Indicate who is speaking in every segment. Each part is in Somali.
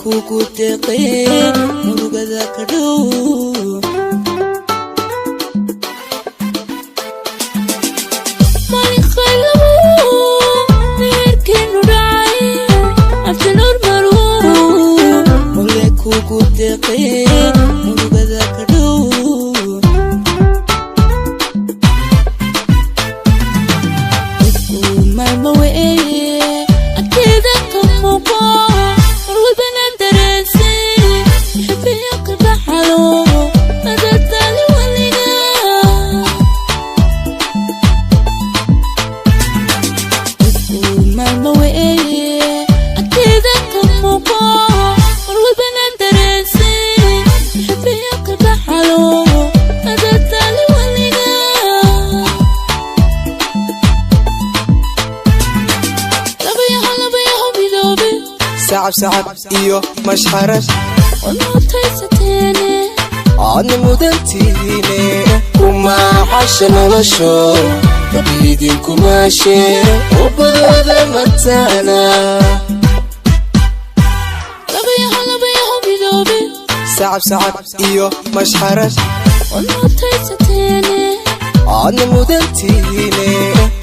Speaker 1: Kugu deeqee murugada ka dhow. Maalin qaylabo meherkeenu dhacay, Cabdinuur Marwo, mole kugu deeqee murugada ka dhow. Maalmo weeye agteeda ka muuqo, mar walbana dareensi xibiyo ka dhaxalo madadaali waliga. Maalmo weeye agteeda ka muuqo, mar walbana dareensi xibiyo ka dhaxalo madadaali waliga. Labayaho labayaho midoobe.
Speaker 2: Sacab sacab iyo mashxarad.
Speaker 1: Waad mutaysateene.
Speaker 2: Aadna mudantihiine, kumaaxasha nolosho rabbi idinkumaashe ubadooda mataana.
Speaker 1: Labayaho labayaho midoobe.
Speaker 2: Sacab sacab iyo mashxarad.
Speaker 1: Waad mutaysateene.
Speaker 2: Aadna mudantihiine,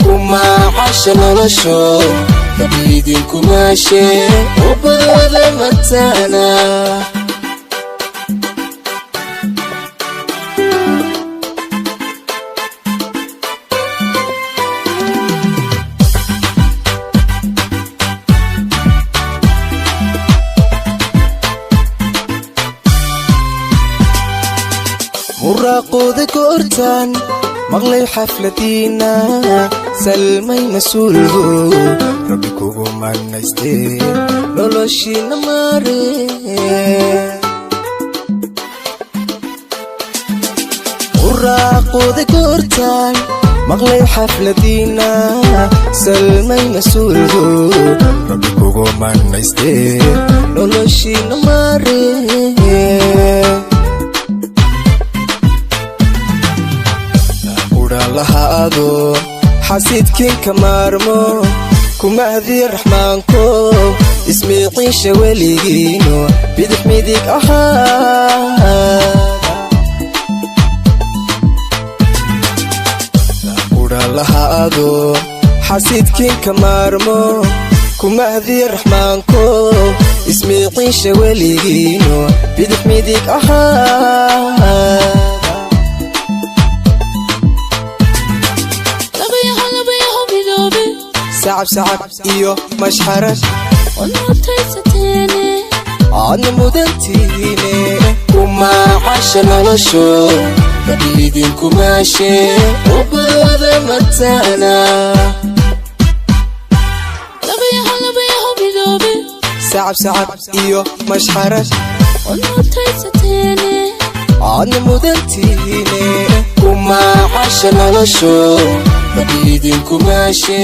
Speaker 2: kumaaxasha nolosho rabbi idinkumaashe ubadooda mataana. Muraaqooda goortaan maqlay xafladiina, Salmay mas-uulgo Rabbi kugu manaystee noloshiina maare. Muraaqooda goortaan maqlay xafladiina, Salmay mas-uulgo Rabbi kugu manaystee noloshiina maare. Udhan lahaado xasidkiinka maarmo, kumahdiya Raxmaanko ismiiciisha weligiino bidix midig ahaa. Udhan lahaado xasidkiinka maarmo, kumahdiya Raxmaanko ismiiciisha weligiino bidix midig ahaa.
Speaker 1: Labayaho labayaho midoobe.
Speaker 2: Sacab sacab iyo mashxarad.
Speaker 1: Waad mutaysateene.
Speaker 2: Aadna mudantihiine, kumaaxasha nolosho rabbi idinkumaashe ubadooda mataana.
Speaker 1: Labayaho labayaho midoobe.
Speaker 2: Sacab sacab iyo mashxarad.
Speaker 1: Waad mutaysateene.
Speaker 2: Aadna mudantihiine, kumaaxasha nolosho rabbi idinkumaashe.